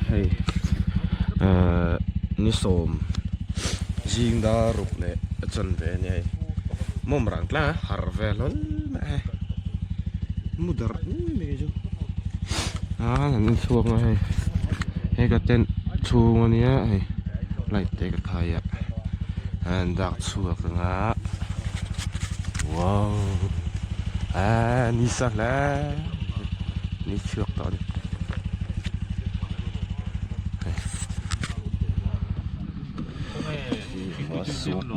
Hei eh ni sawm zing dar ruk leh a chanve a ni hei mawm rang tlang a harh ve hlawl mai a hei mu darh ui mai chu a an inchhuak a hei hei ka tent chhung a nia hei light te ka khai a an dak chhuak ang a wow ah ni sa hle ni chhuak tawh a ni.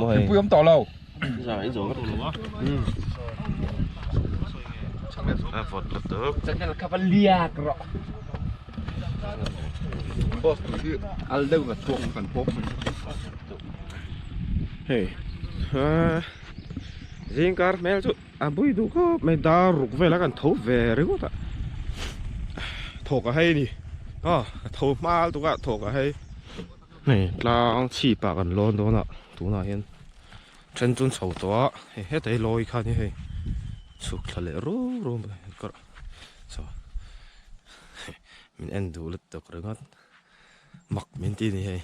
Thingpui awm tawh lo. Boss tu hi al deuh ka chhuak kan pawp mai. Hei zingkar hmel chu a bui duh khawp mai dar ruk vel a kan tho ve ringawt a thawk a hei a ni a ka tho hma lutuk a thawk a hei hei tlang chhip ah kan lawn dawn a tunah hian then chu an chho tawh a hei heta hi lawi kha a ni hei chhuk thla leh rum rum mai a min en duh lutuk ringawt mak min ti a ni hei.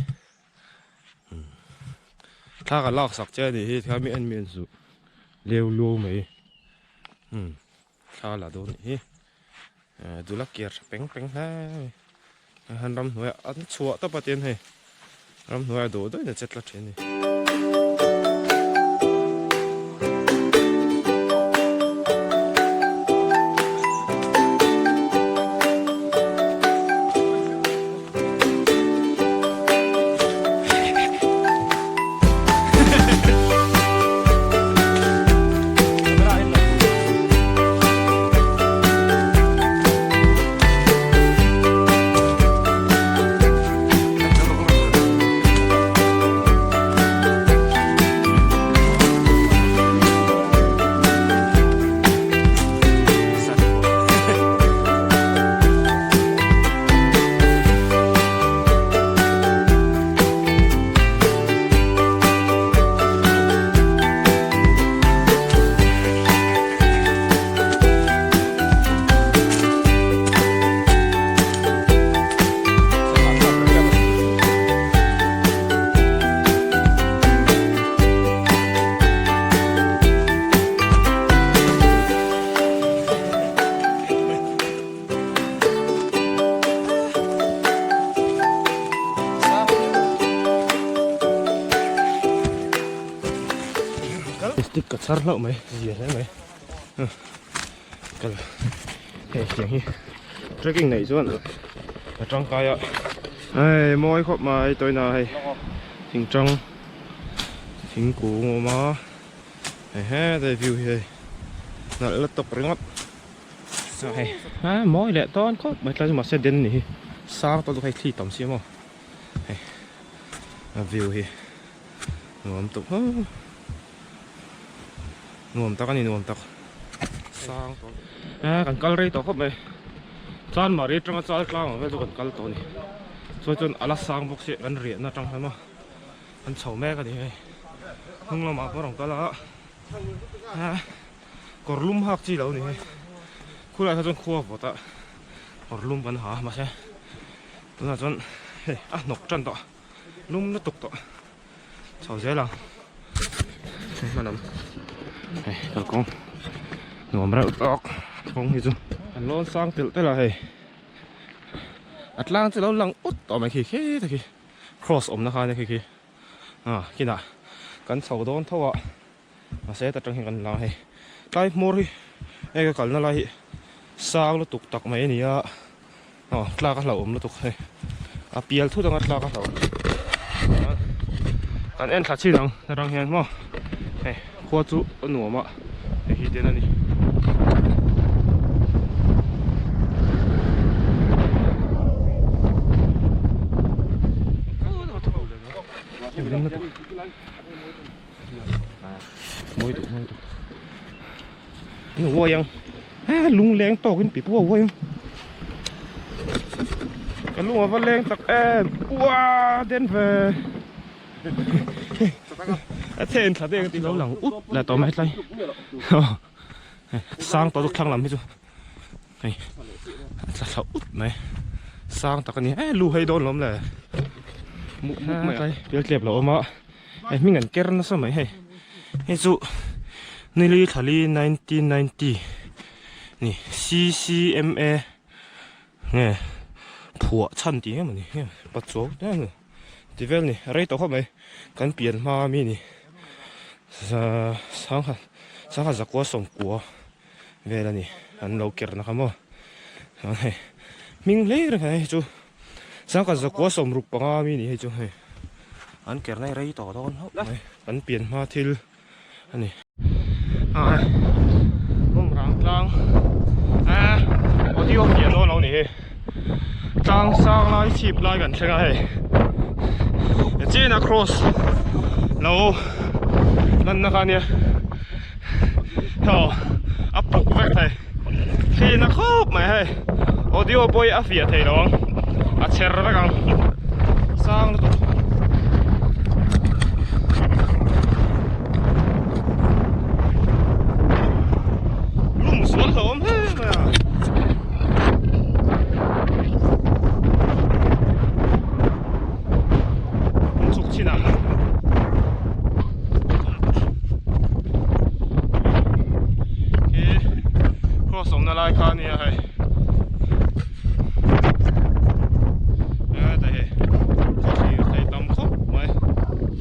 Thla ka lak sak che a nih hi tikhan mi en mi en suh leu luau mai umm thla la dawn a nih hi eh dula ker tha peng peng hle mai han ramhnuaiah an chhuah tawp a tin hei ramhnuaiah duh deuhin a che tlat thin a ni. Stick ka chhar hlauh mai zia hle mai kal hei tiang hi trekking neih chuan a tangkai a hei mawi khawp mai tawina hei thingtang thingkung a awm a hehe view hi hei nalh la tawk ringawt. Hei a mawi leh tawn khawp mai tlai chu mahse den ni hi sang tawh chu hei thli tam si a maw hei a view hi nuam tawp hlawm nuam tak a ni nuam tak sang tawh a kan kal rei tawh khawp mai chuan mahni atanga chal tlang ang vel chu kan kal tawh a ni chuan chuan a la sang bawk sia kan riahna atang hian maw kan chho mek a ni hei hnung lamah pawh a rawn kal a Kawr lum hak chi lo ni hei khulai kha chuan khua vawt a kawr lum kan ha mahse tunah chuan hei a hnawk tan tawh lum lutuk tawh chho zel ang hma lam hei kalkawng nuam reuh tawk kawng hi chu an lawn sang telh telh a hei a tlang chu lo lang ut tawh mai khi khi te khi cross awmna kha ania khi khi a kinah kan chho dawn tho a. Mahse ta tang hian kan la hei tlai hmawr hi hei ka kalna lai hi sang lutuk tak mai a ni a aw tlak a hlauhawm lutuk hei a pial thut anga tlak a hlauhawm kan en thla chin ang ta tang hian maw hei khua chu a nuam a hei hi den a ni. Mawi duh mawi duh in uai ang a lung leng tawk in pipu a uai ang ka lung a va leng tak em ua den ve a then thla deng ti lo lang ut la tawh mai tlai sang tawh chu thlang lam hi chu hei a tla thla ut mai Sang tak a ni e lu hei dawn lawm le Muk muk mai a. Pialtlep lo awm a hei hming an ker nasa mai hei hei chu nili thlali 1990 ni C_C_M_A nge phuah chhan tih em a ni heng pachuau te a ni ti vel ni rei tawh khawp mai kan pian hma ami ni sangha sangha zakua sawmkua vel a ni an lo ker na kha maw chuan hei hming hle reng a hei chu sangha zakua sawmruk panga ami ni hei chu hei an ker na hi rei tawh dawn hauh mai kan pian hma thil a ni ah bawng tlang ah audio pian dawn lo ni hi tlang sang lai chhip lai kan thleng a hei chen a cross lo lan na kha nia aw a puk vek thei thli na khawp mai hei audio pawh hi a fiah thei lo ang a chher vek ang sang lutuk. Lum sual hlauhawm hle mai a. An chhuk chin a. Khi cross awmna lai kha a nia hei. Heta hei khawthlir thei tam khawp mai.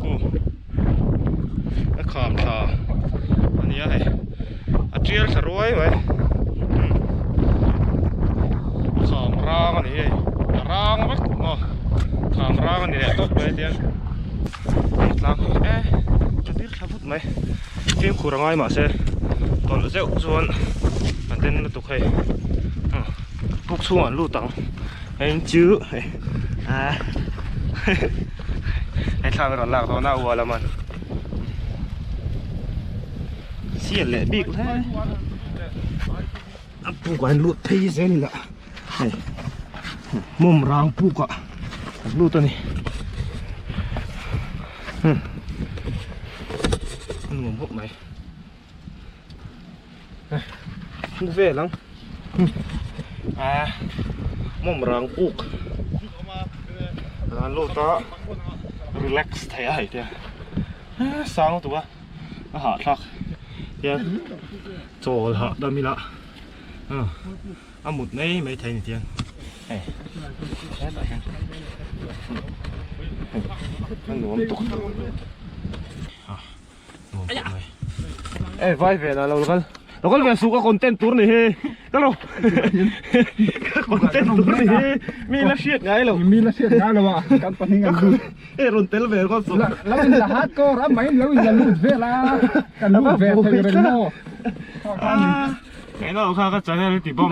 Khu a kham thla a nia hei a tial thla ruai mai kham rang a ni hei a rang vek maw kham rang a ni leh tawp mai tiang hei tlang hi e a dir thla vut mai fimkhur a ngai mahse tawlh zeuh chuan a den lutuk hei puk chhungah an lut ang. Heng chu hei ah hei thlam rawn lak dawn a ual a man sial leh bik hle a puk ah hian lut phei zel ila hei mawm rang puk ah an lut a ni a nuam bawk mai. Hmu vel ang ah mawm rang puk an lut a relax thei a hei te sang lutuk a a hahthlak hian chawl hahdam ila a mut mai mai thei a ni tiang hei hetah hian a nuam tuk. Ê vai ve là lo kal lo kal ve su ka content tur ni hi ka lo ka content tur ni hi mi la hriat ngai lo mi la hriat ngai lo a kan pahnih an lut ê rawn tel ve ko su lo in la hat ko ram mai lo in la lut ve la kan lut ve thei reng maw Cái nào kha ka channel ti bom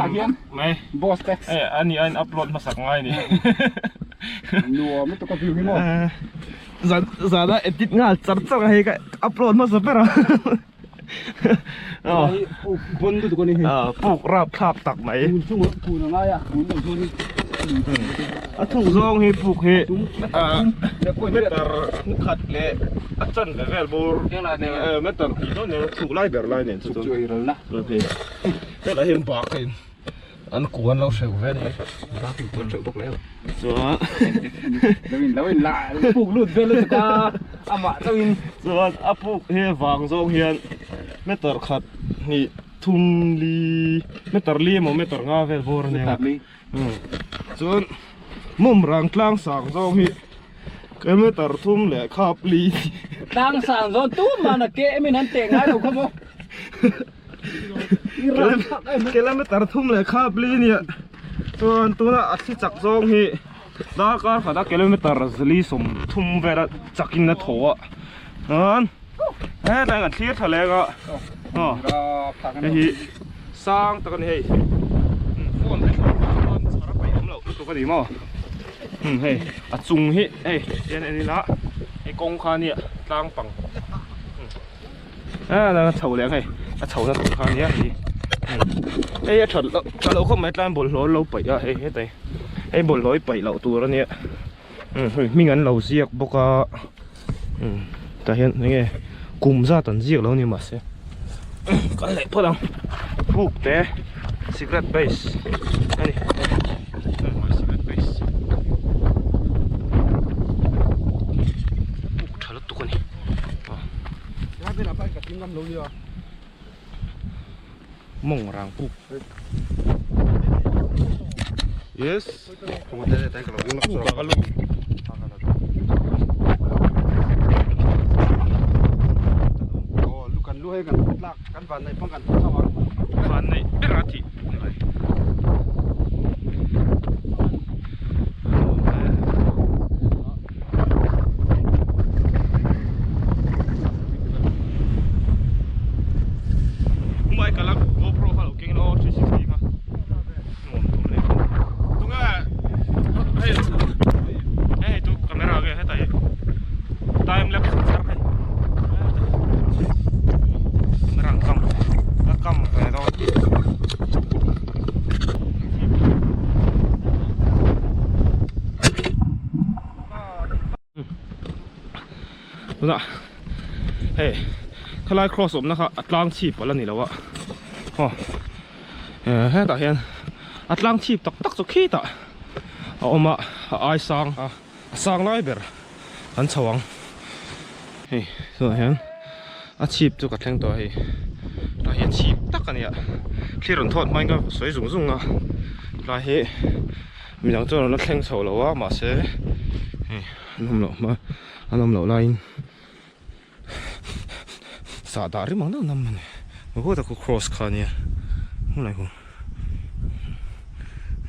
mai boss tax ê ani an upload hmasak ngai ni nuam lutuk ka view hi maw Zan zana edit nghal char char a hei ka upload hmasa ber a Aw puk bon lutuk a ni hei Aw puk rap thlak tak mai Kun chung kun a ngai a kun lo chuan A thuk zawng hi puk hi meter khat leh a chan ve vel bur meter hnih dawn nen a thuk lai ber lai nen chu chuan Hetah hian bak a in An ku an lo hreuh ve ni. Bak in kuan hreuh bawk leh. Chuan lo in lo in la puk lut vel lutuk a amah chauh in. Chuan a puk hi vang zawng hian meter khat hnih thum li meter li emaw meter nga vel bawr a nia. Meter li. Chuan mawm rang tlang sang zawng hi kilometer thum leh khap li. Tlang sang zawng tumah na ke em in an teh ngai lo kha maw. Kilometer thum leh khap li nia chuan tuna a thli chak zawng hi darkar khata kilometer zali sawm thum vela chakin a thaw a chuan hetlai kan thlir tha leng a aw hei hi sang tak a ni hei phone te chuan chhar a paih awm loh lutuk a ni maw hei a chung hi hei tian en ila hei kawng kha nia tlang pang. A la chho leh ang hei a chho na tur kha ania hei hei a that loh tha loh khawp mai tlai bawlhhlawh an lo paih a hei hetai hei bawlhhlawh hi paih loh tur ania hei hming an lo ziak bawk a tah hian enge kum zat an ziak lo a ni mahse kan leh phawt ang puk te cigarette base ani cigarette base. Mawng rang puk. Yes. Puk a ka lu. Vanneih ber a tih ni mai. Umai kala GoPro kha lo keng lo 360 kha. Nuam tur ni. Tunge hei hei tu camera ge hetai time lapse char hei. Camera an kam ka kam ve dawn. Tunah hei khalai cross awmna kha a tlang chhip ala ni lo a aw hetah hian a tlang chhip tak tak chu khitah a awm a a ai sang a a sang lai ber kan chho ang hei tunah hian a chhip chu ka thleng tawh a hei tlai hi a chhip tak a ni a thli rawn thawt hmain ka sawi zung zung a tlai hi midang chuan an la thleng chho lo a mahse hei an awm loh hma an awm loh laiin sah dah rim ang deuh nam a ni maw tak khu cross kha a nia hmunah khu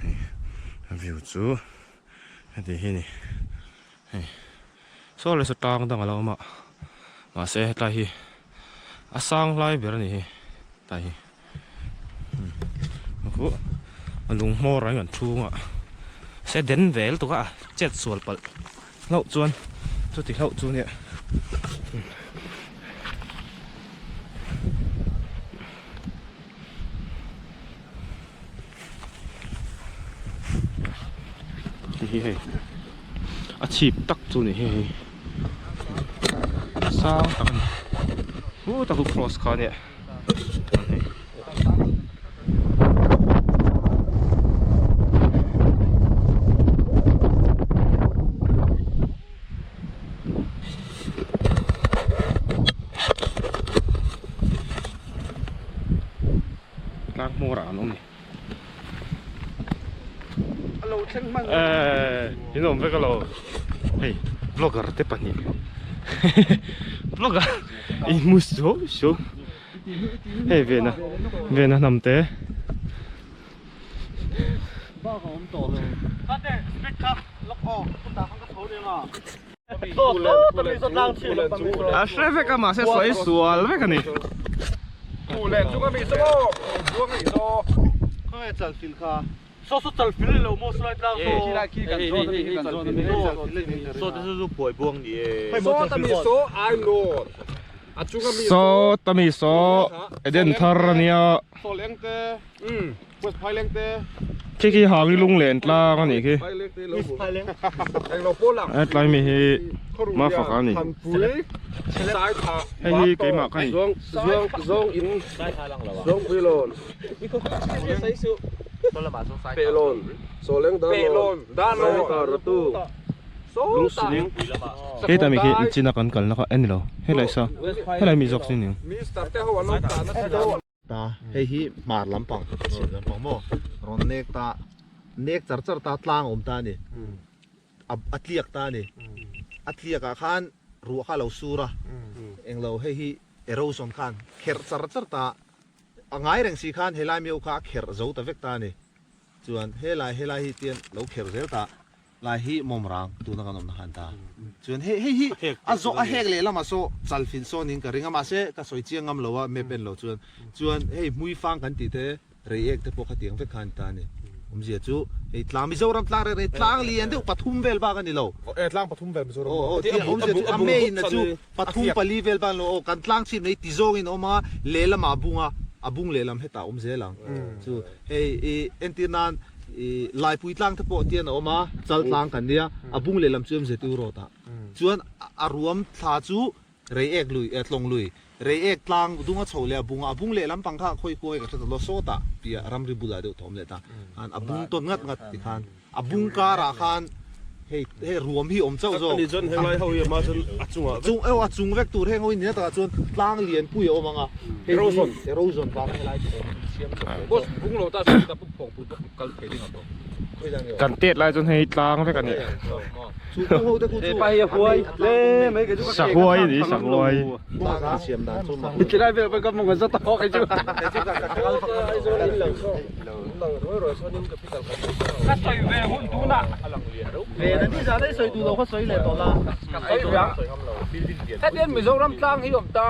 hei a view chu heti hi a ni hei saw leh saw tlang dang a lo awm a mahse hetlai hi a sang hlai ber a ni hi tlai hi khu a lung hmawr ah hian an chhung a se den ve lutuk a chet sual palh hlauh chuan chuti hlauh chu nia. Ti hi hei a chhip tak chu ni hi hei sang tak a ni huta khu cross kha ania Tlang hmawr ah an awm ni. Eee in awm vek alo hei vlogger te pahnih vlogger in hmu suau suau hei vena vena hnam te. A hre vek a mahse sawi sual vek a ni. Saw tami saw Eden thar a nia. Khi khi hangi lunglen tlang a nih khi. Hetlai mi hi Mafak a ni. Hei hi keimah ka ni. Heta mi khi china kan kalna kha a ni lo. Helai sa helai mi zawk chu ni ang. Ta hei hi hmar lampang chhim lampang maw rawn nek ta nek char char ta tlang awm ta a ni a tliak ta a ni a tliak ah khan ruah kha a lo sur a englo hei hi erosion khan kherh char char ta a ngai reng si khan helai miau kha a kherh zo ta vek ta a ni chuan helai helai hi tian lo kherh zel ta. Lai hi mawm rang tuna kan awmna khan ta. Chuan hei hei hi a zawh a hek leh lamah saw chalfin saw niin ka ring a mahse ka sawi chiang ngam lo a map en lo chuan chuan hei hmui fang kan tih te rei ek te pawh kha tiang vek khan ta a ni. Awmzia chu hei tlang Mizoram tlang reng reng tlang lian deuh pathum vel bak a ni lo. E tlang pathum vel Mizoram. Aw aw tiang awmzia chu a main a chu pathum pali vel bak a ni lo aw kan tlang chhip nei ti zawngin a awm a lehlamah a bung a a bung lehlam hetah a awm zel ang chu hei i entir nan I Laipui tlang te pawh tian a awm a, chal tlang kan nia, a bung lehlam chu MZU road ah chuan a ruam thla chu Reiek lui, eh Tlawng lui, Reiek tlang dung a chho leh a bung a, a bung lehlam pang kha khawi khuai ka hre ta lo, sawtah piah ramri bulah deuh tawm leh ta khan a bung tawn ngat ngat ti khan a bung karah khan. Hei hei ruam hi awm chauh zawk. Ani chuan henglai ho hi a hma chuan a chungah vek. Chung ew a chung vek tur heng ho hi ni na takah chuan tlang lian pui a awm ang a. Erosion. Erosion vang helai chu awm insiam chawp leh Boss bung lo ta se ta pu phawng pui bawk kal thei ding a tawh. Kan tet lai chuan hei tlang vek a ni. Chu kawng ho te khu chu. Hepa hi a huai hle mai kei chu ka Sahuai a ni sahuai. Tlang insiam dan chu mak. Tilai vel ka mawng a za tawk kei chu. Kei chu ka kal fak Ka sawi ve hun tunah. Ve na ni zan ei sawi duh lo kha sawi leh tawh la. Ka sawi ve a. Hetiang Mizoram tlang hi awm ta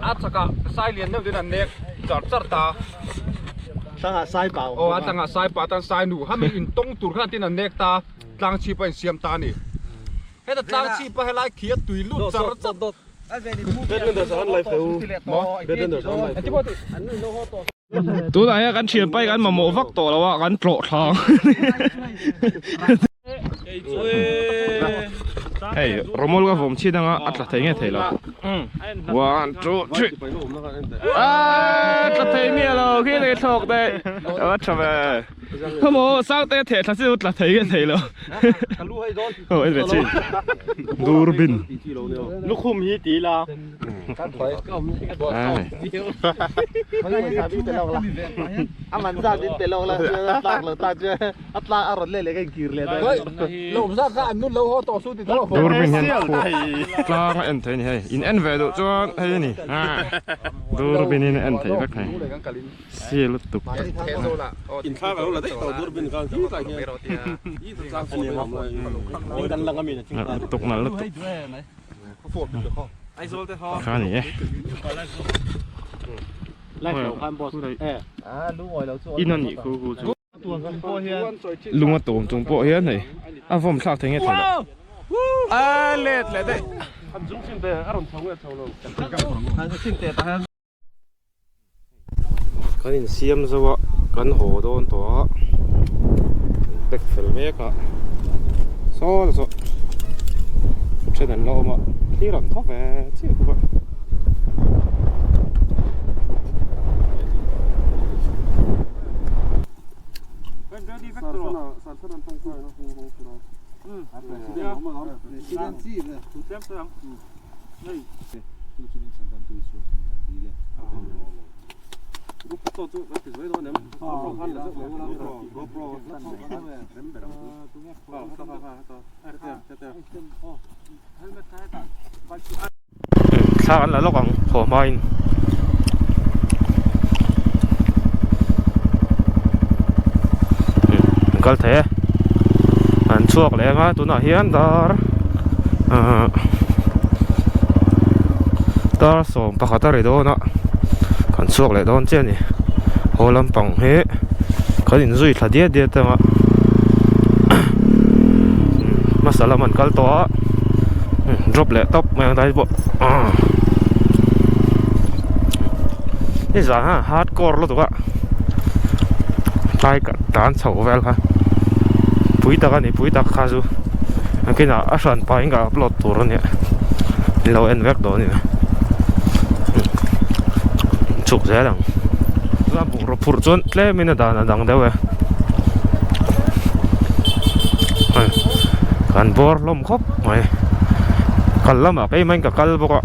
a chakah sai lian deuh ten an nek char char ta. Tlangah sai pa awm Aw a tlangah sai pa tan sai nu hami intawng tur khan tin an nek ta tlang chhip a insiam ta a ni. Heta tlang chhip a helai khi a tui lut char char. Tunah hian kan thian pai kan mamawh vak tawh lo a kan tlawh thlang hei rawmawl ka vawm chhin anga a tla thei nge thei lo one two three aaaa tla thei miah lo khi nei thlawk daih a va tha ve khawmaw sangte theh thla chu tla thei nge thei lo aw en ve chin durbin lukhum hi ti ila Durbin hian khuh tlang a en thei a ni hei in en ve duh chuan hei a ni durbin in a en thei vek hei si lutuk lutuk nalh lutuk. Kha ni e. In a nih khu khu chu. Lung a tawm chung pawh hian hei a vawm thlak thei nge thei loh. A let leh daih. Kan insiam zo a kan haw dawn tawh a pack fel mek a saw la saw then an la awm a thlir ang tho ve chiah bawk a. Thla an la lawk ang haw hmain an kal thei e an chhuak leh anga tunah hian dar ahh dar sawm pakhat a ri dawn a kan chhuak leh dawn chiah a ni haw lampang hi kan inzui thla diat diat ang a hmasa lam an kal tawh a drop leh tawp mai ang tlai pawh nizan khan hardcore lutuk a tlai ka tan chho vel kha pui tak a ni pui tak kha chu nakinah a hran pahin ka upload tur a nia min lo en vek dawn a ni chhuk zel ang chuan bungraw phurh chuan tlemin a dan a dang deuh e hei kan bawr hlawm khawp mai kal lamah keimah in ka kal bawk a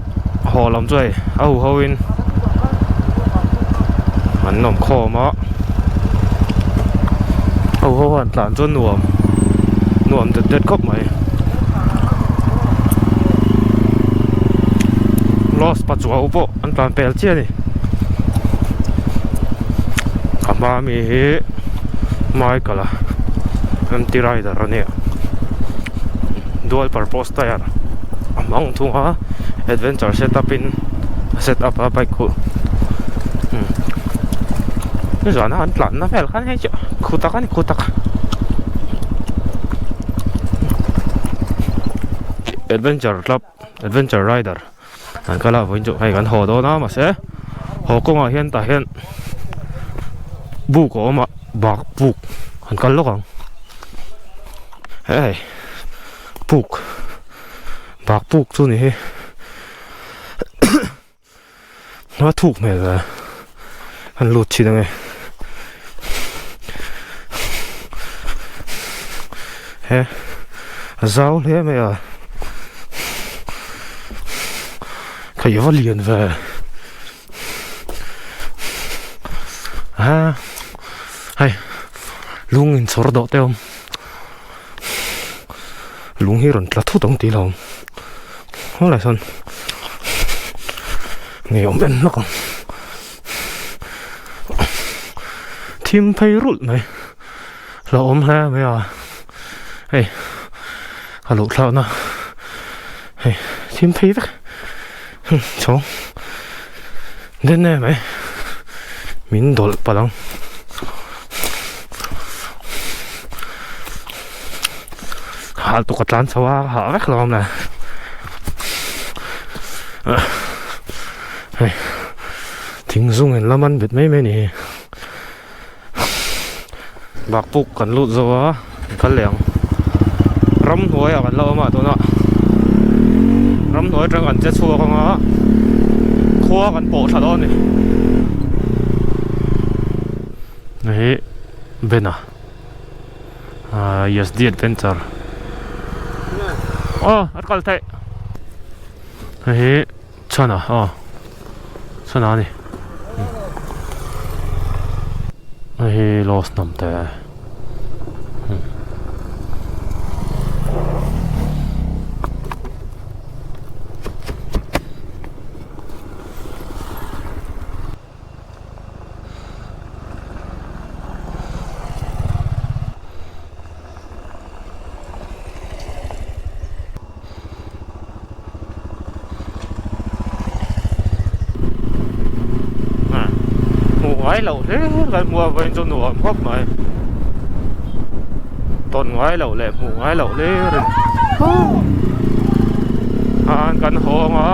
haw lam chu hei a huho in an awm khawm a a huho han tlan chu nuam nuam det det khawp mai lost pa chuau pawh an tlan pel chiah a ni a hma ami hi Michael a M T rider a nia dual purpose tyre a hmang thung a adventure set up in a set up a bike khu nizan a an tlan na vel khan hei chu khu tak a ni khu tak adventure club adventure rider an kal a vawiin chu hei kan haw dawn a mahse haw kawngah hian tah hian buk a awm a bak buk an kal lawk ang hei puk bak puk chu ni hi a thuk hmel ve an lut thin ange. He a zau hle mai a khaih va lian ve a hei lung in chhawr dawh te a awm lung hi rawn tla thut ang tih lo awm helai sawn ngeiawm en hlawk ang thim phei rulh mai hlauhawm hle mai a hei a luh thlakna hei thim phei vek chhawng den em mai min dawlh palh ang. Hal tuk a tlan chho a hah vek lo awm le hei thing zung in lam an bet mai mai a ni hi bakpuk kan lut zo a kan kal leh ang ramhnuai ah kan la awm a tunah ramhnuai atang kan che chhuak ang a khua kan pawh thla dawn a ni hei Ben-a ahh Yezdi adventure aw a kal theih hei hi Chhana aw Chhana a ni hei hi Lost hnam te. Hmuh ngai loh hle kan hmu a vawiin chu nuam khawp mai tawn ngai loh leh hmuh ngai loh hle a ni kan hawng a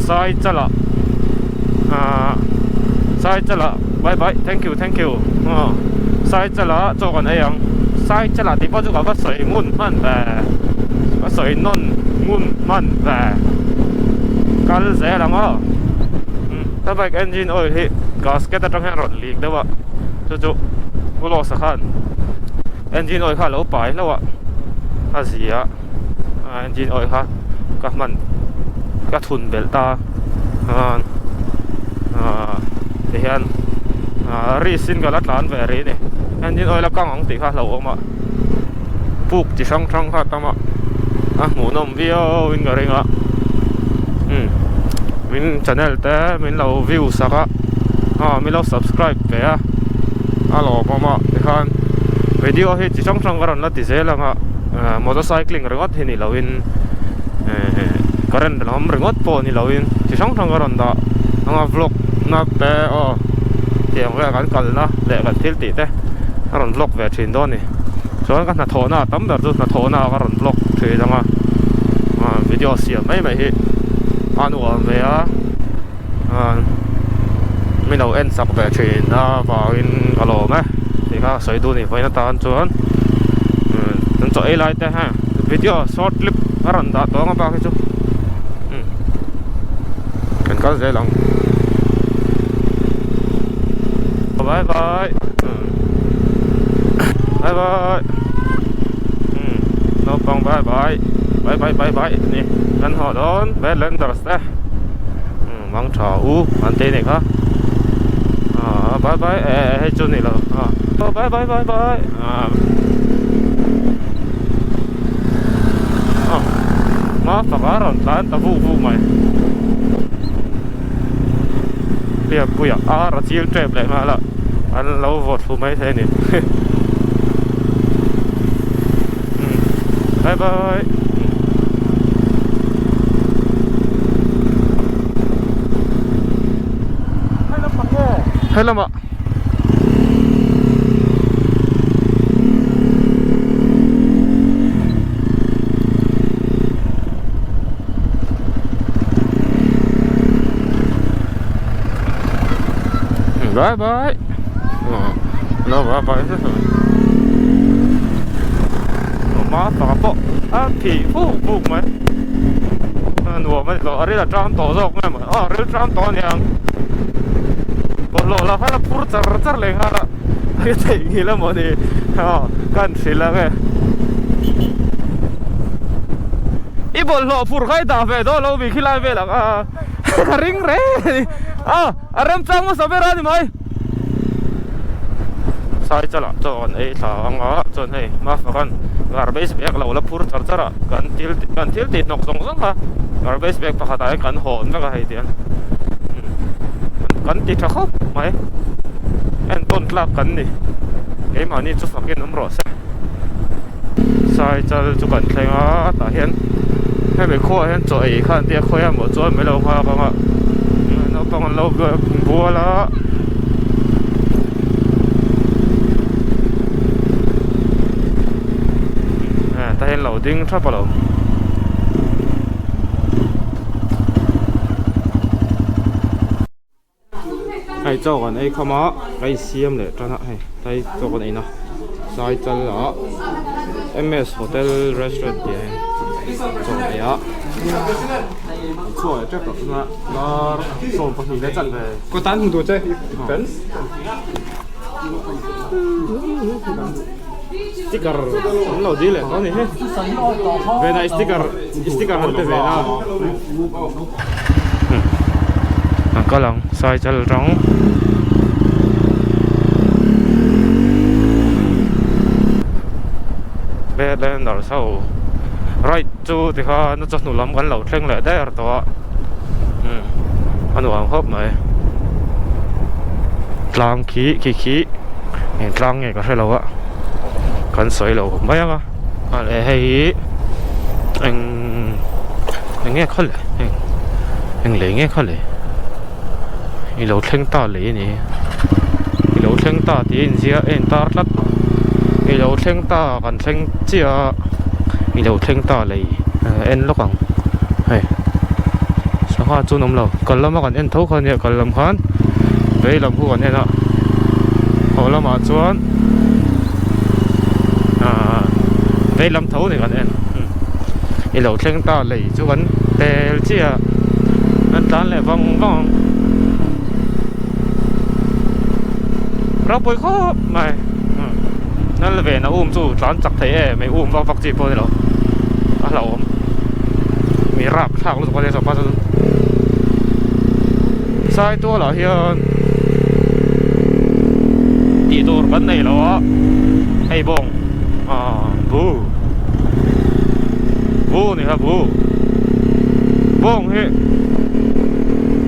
sai chalah ahh sai chalah bye bye thank you thank you aw sai chalah chaw kan ei ang sai chalah tih pawh chu ka va sawi ngun hman ve ka sawi nawn ngun hman ve kal zel ang aw ka bike engine oil hi gasket atang hian a rawn leak deuh a chu chu u lawsa khan engine oil kha a lo pai hlauh a a zia a engine oil kha ka hman ka thun belh ta a ahh ti hian ahh risk in ka la tlan ve rih a ni engine oil a kang ang tih kha hlauhawm a puk chi hrang hrang kha a tam a a hmuhnawm viau in ka ring a umm min channel te min lo view sak a aw min lo subscribe ve a a lawmawm a tikhan video hi chi hrang hrang ka rawn la ti zel ang a. Motorcycling ringawt hi ni loin current lam ringawt pawh ni loin chi hrang hrang a rawn dah anga vlog na te aw tiang vel kan kalna leh kan thil tih te a rawn vlog ve thin dawn a ni chuan ka hnathawhna a tam ber chu hnathawhna ah ka rawn vlog thin anga video siam mai mai hi a nuam ve a min lo en chak ve thin a vangin ka lawm e tih kha sawi duh ni vawiin atan chuan kan chaw ei lai te ha video short clip a rawn dah tawng a bak hi chu kan kal zel ang bye bye bye bye naupang bye bye bye bye bye bye ni kan haw dawn Badlanders te. Mang tha u an tei nei kha ah bye bye eh hei chu ni lo ah bye bye bye bye ah ah ma fak a rawn tlan ta vuk vuk mai hliappuia ar a chil tep leh nghal a an lo vawt thlu mai thei a ni bye bye Hei lamah Bye bye Lo bye bye Hma taka pawh a phih fuk fuk mai a nuam a ni tawh a ril a tang tawh zawk mai maw aw ril tang tawh a niang bawlhhlawh lah khan a phur char char leh nghal a a theih nghilh a mawni aw ka han hrilh ang e. I bawlhhlawh phur kha i dah ve dawn lo mi khilai vel ang a ka ring reng a ni a a remchang hmasa ber a ni mai. Sai chalah chaw kan ei thla ang a chuan hei Mafaka'n garbage bag lo la phur char char a kan thil kan thil tih hnawk zawng zawng kha garbage bag pakhatah hian kan hawn vek a hei tiang kan ti tha khawp mai entawn tlak kan ni keimahni chu fakin awm rawh se. Sai chal chu kan thleng a tah hian hemi khuaah hian chaw ei kha an tia khawi emaw chuan mai lo nghak ang a naupang an lo bual a tah hian lo ding thap alawm. Hei chaw kan ei kham a ka insiam leh tan a hei tlai chaw kan ei na sai chal ah M_S hotel restaurant tih ah hian chaw kan ei a chhuak leh tep tawh tuna dar 12 leh chanve. Ko tan hmu tur che fans. Sticker an lo dil leh tawh a ni he vena sticker sticker an pe ve na. An kal ang sai chal rang. Badlanders ho right chu tikhan a chawhnu lam kan lo thleng leh der tawh a umm a nuam khawp mai tlang khi khi khi eng tlang nge ka hre lo a kan sawi lo mai ang a a leh hei hi eng eng nge kha le eng eng lei nge kha le i lo thleng ta lei a ni i lo thleng ta tih a inziah a intar tlat i lo thleng ta kan thleng chiah a i lo thleng ta lei en lawk ang hei sangha chu an awm lo kal lama kan en tho kha ania kal lam khan vei lam khu kan en a haw lamah chuan ahh vei lam tho ni kan en i lo thleng ta lei chu kan tel chiah a an tlan leh vang vang ang ropui khawp mai nal ve na um chu tlan chak thei em mai um vak vak chi pawh a ni lo a hlauhawm mi rap thlak lutuk a nia sawpa chuan sai tualah hian tih tur kan nei lo a hei bawng ah bu bu ni kha bu bawng hi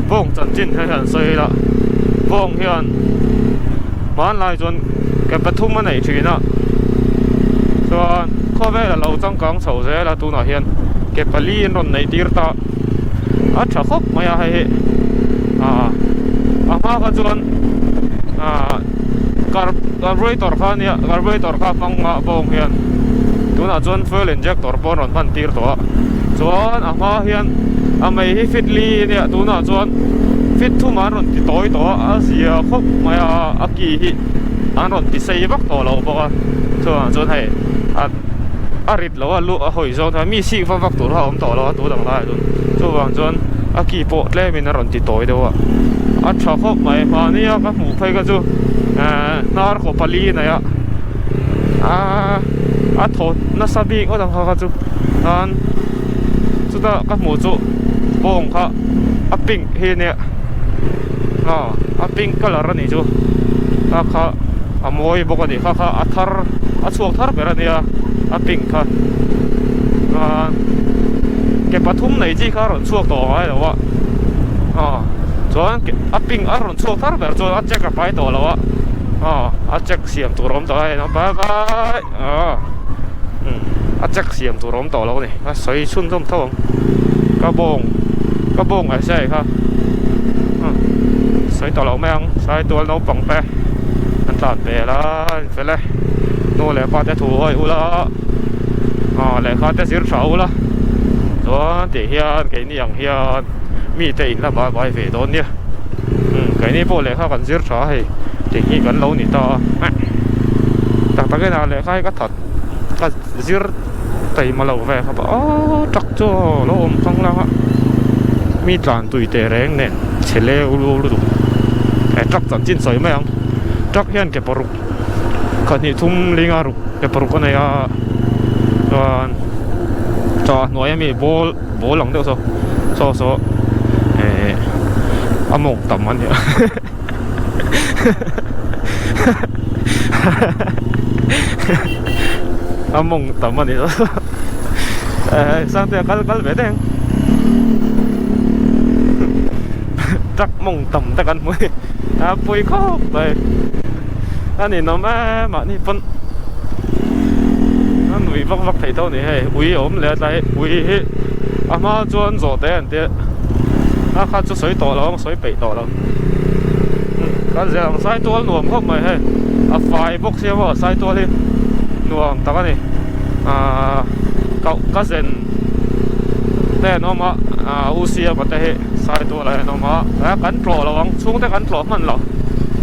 bawng chanchin hi han sawi ila bawng hian hmanlai chuan ke pathum a neih thin a chuan khawvel a lo changkang chho zel a tunah hian ke pali an rawn neih tir ta a tha khawp mai a hei hi ah a hma kha chuan ah carburetor kha ania carburetor kha hmang a bawng hian tunah chuan fuel injector pawh an rawn hman tir tawh a chuan a hma hian a mei hi fit li ania tunah chuan fit thum an rawn ti tawi tawh a a zia khawp mai a a ki hi an rawn ti sei vak tawh lo bawk a chuvang chuan hei a a rit lo a lu a hawi zawng chuan mi sik vak vak tur kha a awm tawh lo a tu dang laiah chuan chuvang chuan a ki pawh tlemin a rawn ti tawi deuh a a tha khawp mai mahni a ka hmuh phei kha chu ehh hnar kaw pali a nei a aaa a thaw nasa bik ngawt ang kha kha chu chuan chuta ka hmuh chu bawng kha a pink hi ania aw a pink colour a nih chu kha kha a mawi bawk a ni kha kha a thar a chhuak thar ber a nia a pink kha chuan ke pathum nei chi kha a rawn chhuak tawh ngai lo a aw chuan a pink a rawn chhuak thar ber chuan a check a pai tawh lo a aw a check siam tur a awm tawh a hei bye bye aw a check siam tur a awm tawh lo a ni a sawi chhunzawm tho ang ka bawng ka bawng ai se kha sawi tawh lo mai ang sai tual naupang te an tlan ve la in fel e nu leh pa te thu hawi ula aw lehkha te zir tha ula chuan tih hian keini ang hian mi te in la bai bai ve dawn nia keini pawh lehkha kan zir tha hei tih hi kan lo ni ta a tak takin ah lehkha hi ka that ka zir taima lo ve khawp a aw tak chu a lo awm thang lang a mi tlan tui teh reng nen chhe leu lu lutuk he truck chanchin sawi mai ang truck hian ke paruk kha hnih thum linga ruk ke paruk a nei a. Chuan chaw hnuai ami ball ball ang deuh saw saw saw eh a mawng tam a nia a mawng tam a ni eh sangte a kal kal ve daih ang truck mawng tam te kan hmu a ni a pui khawp mai a ninawm em mahni pawn a nui vak vak thei tho a ni hei ui a awm leh a tlai ui hi a hma chuan zawh te an tia a kha chu sawi tawh lo ang sawi peih tawh lo kan zel ang saitual nuam khawp mai hei a fai bawk sia maw saitual hi nuam tak a ni ahh koh ka zen te an awm a ahh u siama te hi saitual ah hian an awm a kan tlawh lo ang chhungte kan tlawh hman lo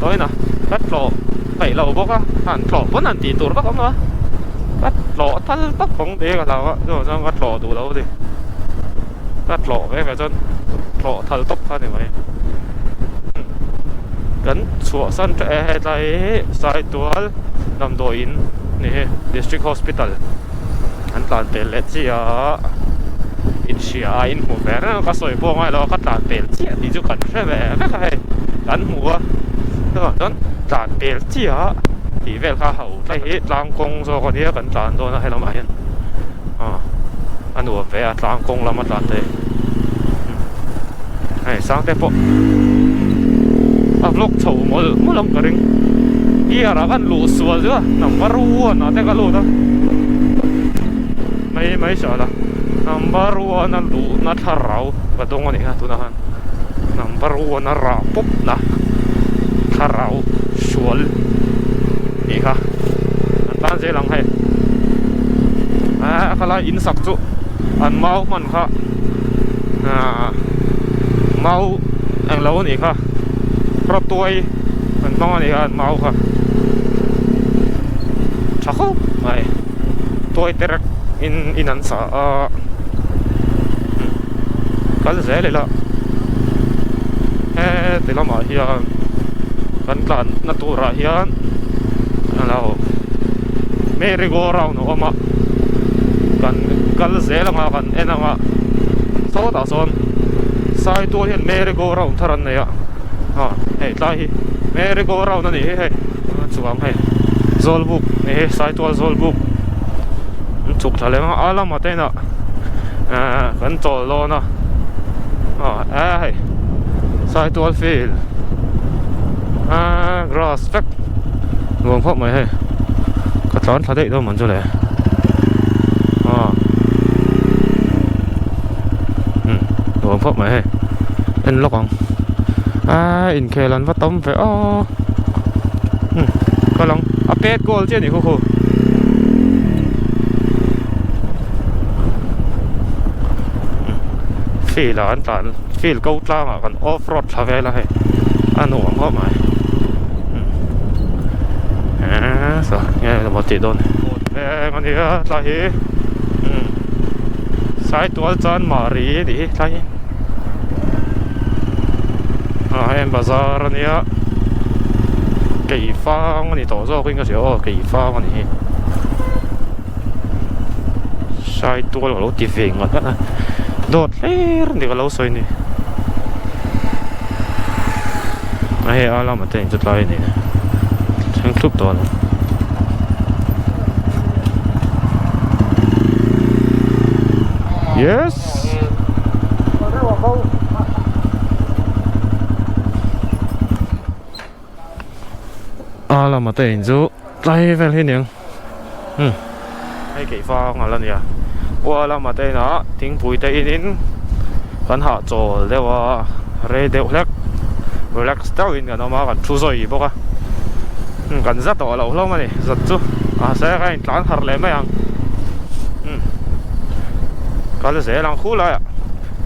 tawina ka tlawh. Peih lo bawk a, an tlawh pawn an tih tur vak awm lo a, ka tlawh tal tawp ang tih ka hlau a, chuvang chuan ka tlawh duh lo a ni, ka tlawh ve ve chuan tlawh thal tawp kha a ni mai, kan chhuahsan teuh e hetlai hi Saitual damdawi in ni hi District Hospital an tlan pel leh chiah a, inhria a inhmu ve reng a ka sawi pawh a ngai lo a ka tlan pel chiah tih chu kan hre ve vek a hei kan hmu a chuvang chuan. Tlan pel chiah tih vel kha ho tlai hi tlang kawng zawk a nia kan tlan dawn a helamah hian aw a nuam ve a tlang kawng lama tlan te hei sang te pawh a vlog chho mawlh mawlh ang ka ring gear ah khan luh sual chu a number one ah te ka lut a mai mai sala number one a luhna thlarau ka dawng a nih kha tunah khan. Number one a rah pawp na thlarau sual tih kha an tan zel ang hei ah khalai in sak chu an mau hman kha ah mau englo a nih kha rawtuai an hmang a nih kha an mau kha tha khawp mai tuai terek in in an sa a. Kal zel ila heti lamah hian kan tlanna turah hian a lo merry go round a awm a kan kal zel anga kan en anga sawtah sawn saitual hian merry go round thar an nei a ah hei tlai hi merry go round a nih hi hei chuang hei zawlbuk ni hi saitual zawlbuk an chhuk thla leh ang a lamah te inah. Ahh kan chawl dawn a aw e hei saitual field ahh grass vek nuam khawp mai hei ka tlan thla daih dawn man chu le aw umm nuam khawp mai hei en lawk ang ahh inkhel an va tam ve aw umm kal ang a pet goal chiah a nih khu khu. Field ah an tlan field ko tlang ah kan off road thla vel a hei a nuam khawp mai eee saw nge maw tih dawn veng a nia tlai hi saitual chuan mari a nih hi tlai hi ah hei bazar a nia keifang a ni tawh zawk in ka hria aw keifang a ni hi. Saitual ka lo ti ve ngat ngat a dawt hlir ni ka lo sawi ni a hei a lamah te in chu tlai a ni thleng thlup tawh a ni yes a lamah te in chu Tlai vel hi niang umm hei keih vang a la nia khua lama te inah thingpui te in in kan hahchawl deuh a rei deuh hlek relax deuh in kan awm a kan thu zawi bawk a umm kan za tawh loh hlawm a ni zat chu mahse ka in tlan harh leh mai ang umm kal zel ang khu laiah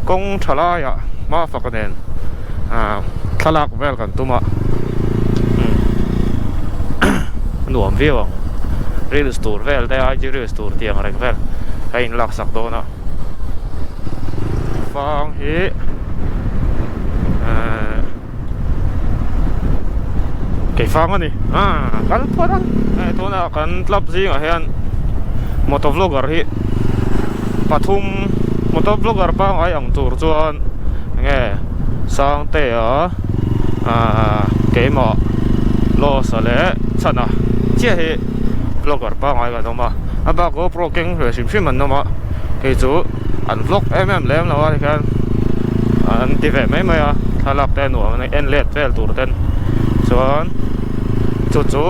kawng tha laiah hma fak nen ah thlalak vel kan tum a umm nuam viau ang reels tur vel te IG reels tur tih ang reng vel a in lak sak dawn a fang hi ehh keifang a ni ah kal phawt ang hei tunah kan club zingah hian. Moto vlogger hi pathum moto vlogger pangngai ang tur chuan enge Sangtea ahh keimah Losa leh Chhana chiah hi vlogger pangngai kan awm a a bak GoPro keng ve hrim hrim an awm a hei chu an vlog em em lem lo a tikhian an ti ve mai mai a thlalak te nuam en let vel tur ten chuan chu chu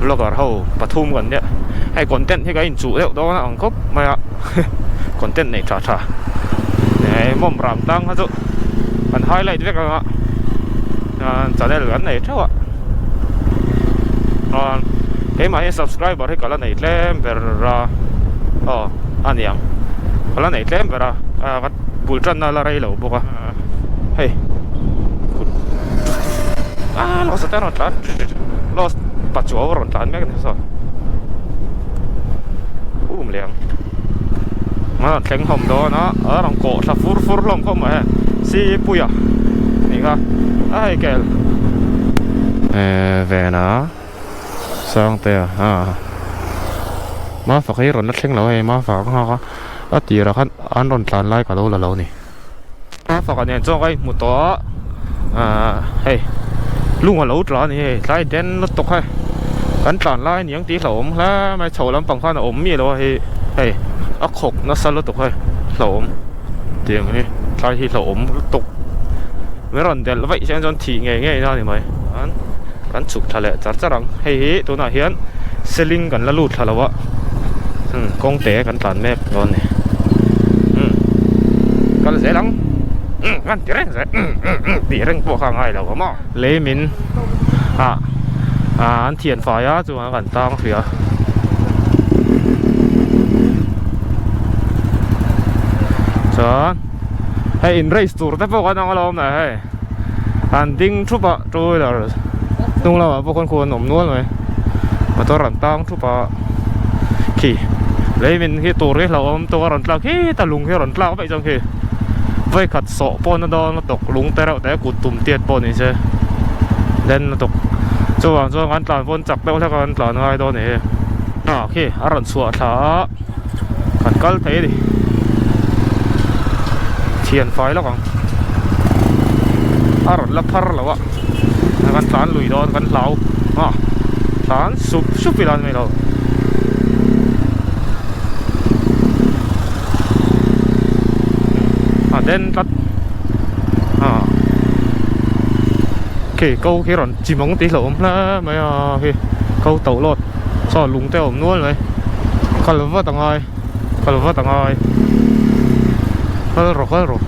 vlogger ho pathum kan nia hei content hi ka inchuh deuh dawn a ang khawp mai a content nei tha tha eh mawm ram tang kha chu kan highlight vek ang a channel kan nei theuh a chuan keimah hi subscriber hi ka la nei tlem ber a aw a niang ka la nei tlem ber a ka bul tanna la rei lo bawk a hei ah lost te rawn tlan lost pachuau rawn tlan mek a ni saw um leh ang a rawn thleng hlawm dawn a a rawn kawh thla fur fur hlawm khawp mai hei sipuia nih kha a hei kel eh vena sangtea a mafaka hi rawn la thleng lo a hei mafaka ka nghak a a tirah khan an rawn tlan lai ka lo la lo a ni. Mafaka nen chuan ka inhmu tawh a ahh hei lung a lo tla a ni hei tlai den lutuk hei kan tlan lai a niang tih hlauhawm hle mai chho lampang khan a awm miah lo a hei hei a khawk nasa lutuk hei hlauhawm tiang hi tlai hi hlauhawm lutuk min rawn delh vaih chian chuan thih ngei ngei na a ni mai an kan chhuk thla leh char char ang hei hi tunah hian seling kan la lut thla lo a kawng te kan tlan mek dawn a ni umm kal zel ang umm kan ti reng zel umm umm umm tih reng pawh kha a ngai lo a maw lei min ah ah an thian fai a chuan kan tang hrih a chuan hei in race tur te pawh kan ang alawm le hei an ding thup a two wheeler hnung lamah pawh khawn khu an awm nual mai motor an tang thup a khi lei min hi tur hi hlauhawm tawk a rawn tlak khita lung hi a rawn tlak vaih chuan khi vawikhat sawh pawh na dawn lutuk lung te reuh te kut tum tiat pawh ni se den lutuk chuvang chuan kan tlan pawn chak deuh hlek a kan tlan ngai dawn a ni hi ah khi a rawn chhuah thla a kan kal thei a ni thian fai lawk ang a rawn la phar lo a kan tlan lui dawn kan hlau ah tlan sup sup ila ni mai lo. A den tlat ah khi ko khi rawn chi mawng tih hlauhawm hle mai a khi ko to lawt saw lung te a awm nual mai kal vat a ngai kal vat a ngai kal rawh kal rawh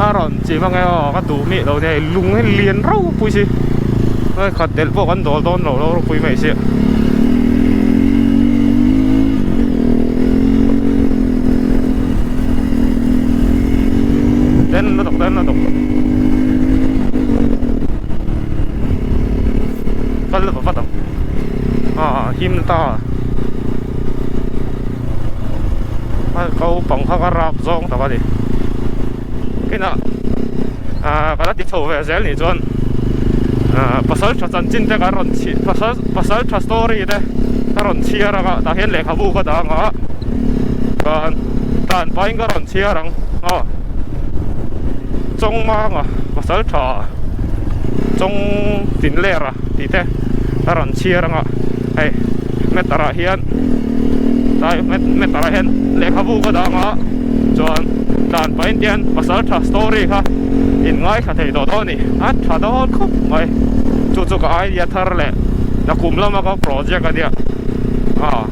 a rawn chi mang e aw ka duh miah lo nia lung hi lian ropui si khat delh pawh kan dawl dawn lo lo ropui mai sia. Den lutuk den lutuk kal vat vat ang ah him ta a ko pang kha ka rap zawng tak a ni kinah ah ka la ti chho ve zel nih chuan ah pasal tha chanchin te kan rawn chhi pasal pasal tha story te ka rawn chhiar ang a tah hian lehkhabu ka dah ang a chuan tan pahin ka rawn chhiar ang aw Chawngmanga pasal tha Chawng Tinlera tih te ka rawn chhiar ang a hei meter ah hian tlai meter ah hian lehkhabu ka dah ang a chuan tlan pahin te hian pasal tha story kha in ngaithla thei tawh dawn a ni a tha dawn khawp mai chu chu ka idea thar leh nakum lama ka project a nia ah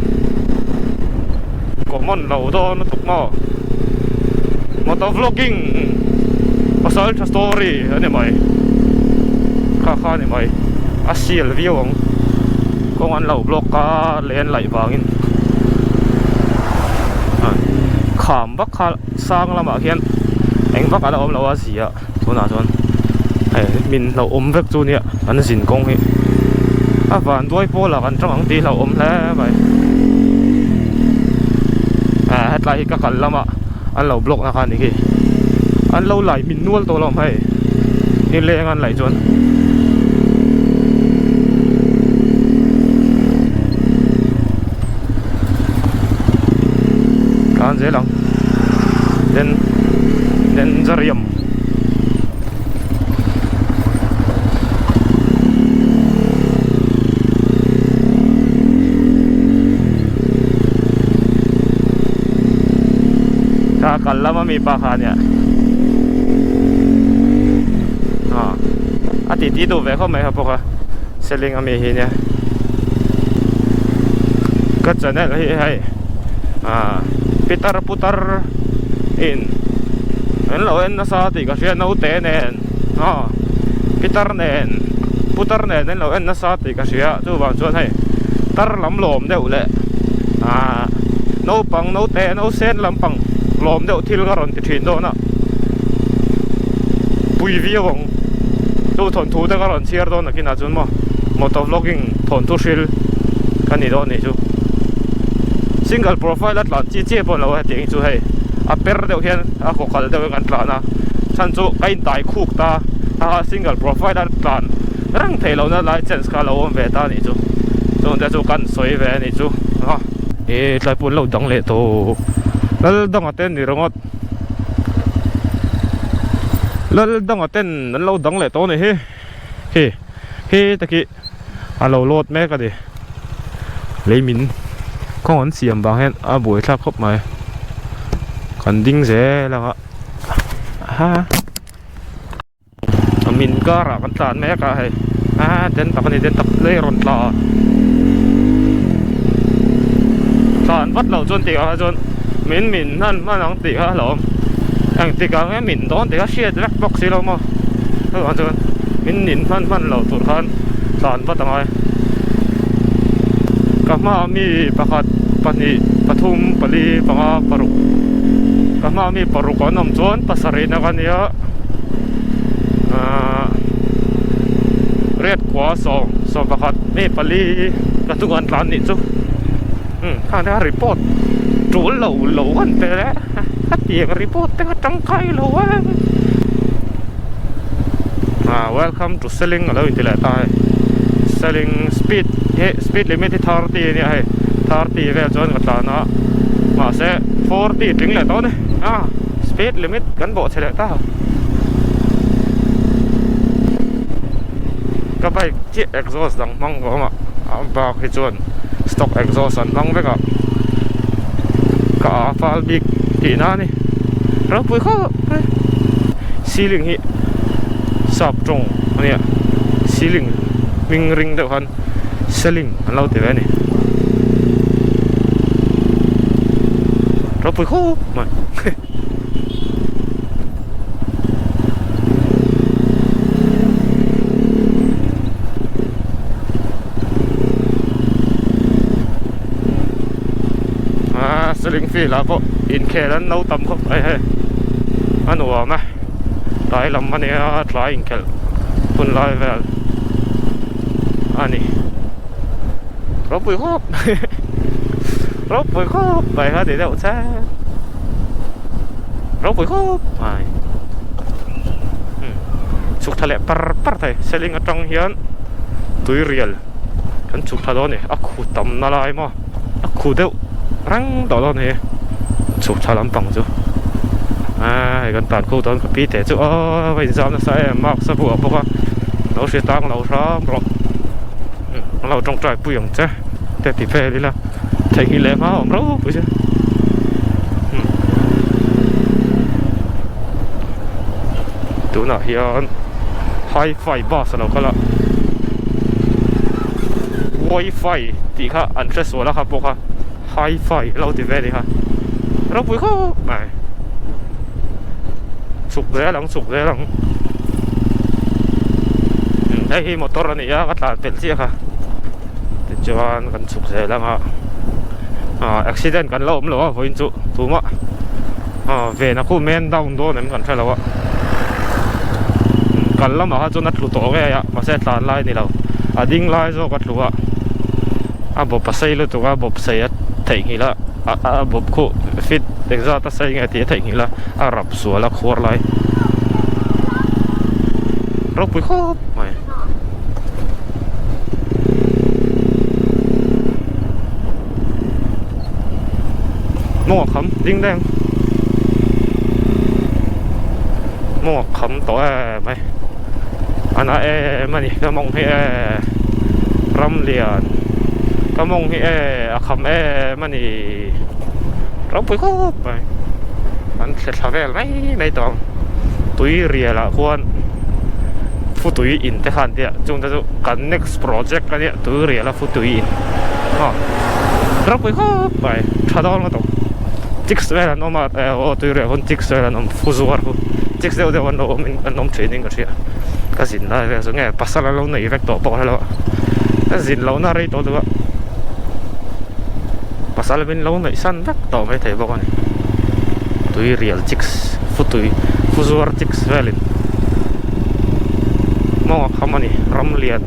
common lo dawn lutuk maw motor vlogging pasal tha story a ni mai kha kha a ni mai a sial viau ang kawng an lo block a lei an laih vangin kham vak kha sang lamah khian eng vak a la awm lo a zia tunah chuan hei min hlauhawm vek chu nia an zin kawng hi a vanduai pawlah kan tang ang tih hlauhawm hle mai ah hetlai hi ka kal lamah an lo block na kha a ni khi an lo lai hmin nual tawh lo hei nileng an laih chuan. tlan zel ang den denzarium. Kha kal lama mi pa kha ania ah a titi duh ve khawp mai kha bawk a seling ami hi nia ka channel hi hei ah pitar putar in an lo en nasa tih ka hria naute nen aw pitar nen putar nen an lo en nasa tih ka hria chuvang chuan hei tar lam lawm deuh leh ah naupang naute nausen lampang lawm deuh thil ka rawn ti thin dawn a pui viau ang chu thawnthu te ka rawn chhiar dawn nakinah chuan maw motor vlogging thawnthu hril ka ni dawn nih chu single profile a tlan chi chiah pawh lo a hetiang hi chu hei a per deuh hian a kaw kal deuh in kan tlan a chhan chu ka intai khuk ta a single profile a tlan reng theih lohna lai chance kha a lo awm ve ta nih chu chung te chu kan sawi ve a nih chu a e tlai pawh an lo dang leh tawh lal danga te ni ringawt lal danga ten an lo dang leh tawh a ni hi khi khi te khi a lo load mek a ni lei min kawng an siam vang hian a buaithlak khawp mai kan ding zel ang a ha. Min karah kan tlan mek a hei a den tak a ni den tak lei a rawn tla a tlan vat loh chuan tih ah chuan min min hman hman ang tih kha a hlauhawm engtik ah nge min dawn tih kha hriat vek bawk si lo maw chuvang chuan min nin hman hman loh tur khan tlan vat a ngai ka hmaah mi pakhat pahnih pathum pali panga paruk ka hmaah mi paruk an awm chuan pasarih na ka nia. Ahh riat kua sawm sawm pakhat mi pali ka hnung an tlan nih chu umm khang te kha report tul lo lo an pe leh a tiang report te kha tangkai lo a ah welcome to selling alo inti leh ta hei selling speed hi speed limit hi 30 ania hei 30 vel chuan ka tlan a mahse 40 tling leh tawh a ni ah. Speed limit kan bawh chhe leh ta. Ka bike chiah exhaust dang hmang ka awm a, a bak hi chuan stock exhaust an hmang vek a, ka a fal bik tihna a ni. Ropui khawp mai. Ceiling hi sap tawng a nia, ceiling hming ring deuh khan selling an lo ti ve a ni. Ropui khawp mai. Ah selling field ah pawh inkhel an lo tam khawp mai hei a nuam e tlai lam a nia tlai inkhelh hun lai vel a ni ropui khawp mai ropui khawp mai kha ti deuh che ropui khawp mai chhuk thla leh par par thei seling atang hian tui rial kan chhuk thla dawn a ni a khu tam na lai maw a khu deuh reng tawh dawn a ni chhuk thla lampang chu aaa hei kan tan khu dawn ka pi teh chu aw va inzam nasa em mask a vuah bawk a lo hre tang lo hram rawh an lo tawngtai pui ang che te ti vel ila theihnghilh leh hma awm ropui che tunah hian hi-fi bus a lo kal a wifi tih kha an hre sual a kha pawh kha hi-fi a lo ti ve a ni kha ropui khawp mai chhuk zel ang chhuk zel ang hei hi motor a ni a ka tlan pelh chiah kha tichuan kan chhuk zel ang a ah accident kan la awm lo a vawiin chu tumah ah ven a khu men down dawn em kan hre lo a kal lamah kha chuan a tlu tawh ngei a mahse tlan lai a ni lo a ding lai zawk a tlu a a bawp a sei lutuk a bawp sei a theihnghilh a a bawp khuh fit engzat a sei nge tih a theihnghilh a a rap sual a khuar lai ropui khawp mai. Mawng a kham ding deng mawng a kham tawh em mai a na em a ni ka mawng hi e ram lian ka mawng hi e a kham em a ni ropui khawp mai an thle thla vel mai mai tawh ang tui rial ah khuan futui in te khan tia chung te chu kan next project a nia tui rial a futui in aw ropui khawp mai tha dawn lutuk chicks vel an awm a aw tui rial pawn chicks vel an awm fu zuar fu chicks deuh deuh an lo awm in an awm thin in ka hria ka zin lai vel chu nge pasal an lo nei vek tawh pawh helo ka zin loh na rei tawh duh a pasal min lo neih san vek tawh mai thei bawk a ni tui rial chicks fu tui fu zuar chicks velin mawng a kham a ni ram lian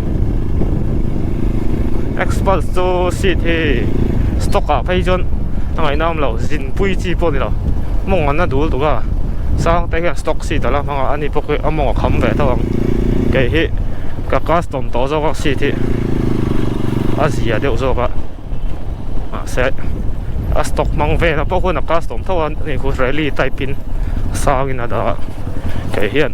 xpulse chu seat hi stock ah phei chuan a ngaihna awm lo zin pui chi pawh a ni lo mawng an la dul tuk a sang te hian stock seat a la hmang a ani pawh khi a mawng a kham ve tho ang kei hi ka custom tawh zawk a seat hi a zia deuh zawk a mahse a stock hmang vel a pawh khuan a custom tho a ni khu rally type in sang in a dah a kei hian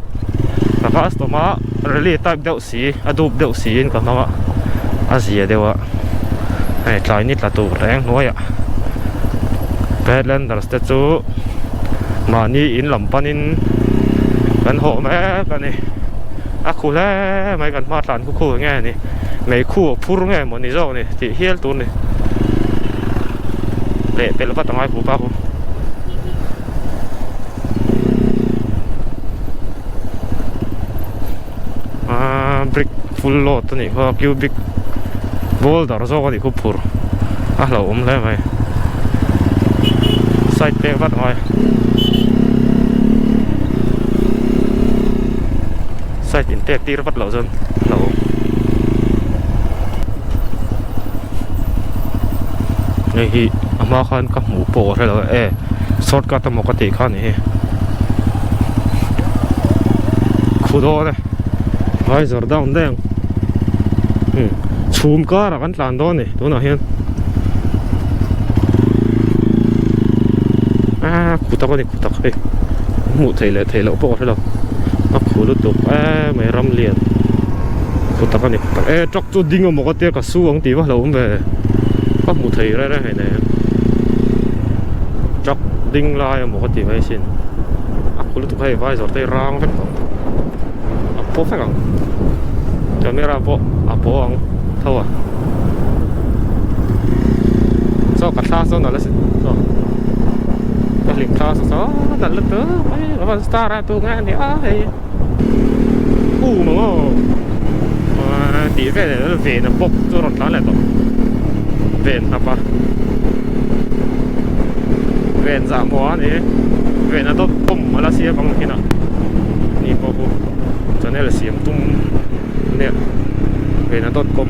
ka custom a rally type deuh si a dup deuh si in ka hmang a a zia deuh a hei tlai ni tla tur reng hnuaiah Badlanders te chu mahni in lam panin kan haw mek a ni a khu hle mai kan hma tlan khu khu nge ni meikhu a phur nge maw ni zawk ni tih hial tur ni leh pelh vat a ngai khupa khu. Aaa brick full load a nih kha cubic boulder zawk a nih khu phur a hlauhawm hle mai side pek vat angai side in pek tir vat loh chuan a hlauhawm hei hi a hma khan ka hmuh pawh ka hre lo e shortcut emaw ka tih kha a ni hi khu dawn e visor down daih ang umm chhum karah kan tlan dawn a ni tunah hian aaa khu tak a ni khu tak hei hmuh theih leh theih loh pawh ka hre lo a khu lutuk emai ram lian khu tak a ni khu tak e truck chu ding emaw ka tia ka su ang tih va hlauhawm ve ka hmu thei reng reng hei nen truck ding lai emaw ka ti mai sin a khu lutuk hei visor te hi rang vek tawh a paw vek ang camera pawh a paw ang tho a chaw ka thla sawn a la si chaw ka hlim thla saw saw nalh lutuk mai a van star a tu nge ani a hei um ang aw tih vel leh ven a bawk chu a rawn tlan leh tawh ven hnap a ven zah maw a ni ven a dawt pawm a la siam ang hinah ni pawh chu channel siam tum nia ven a dawt pawm.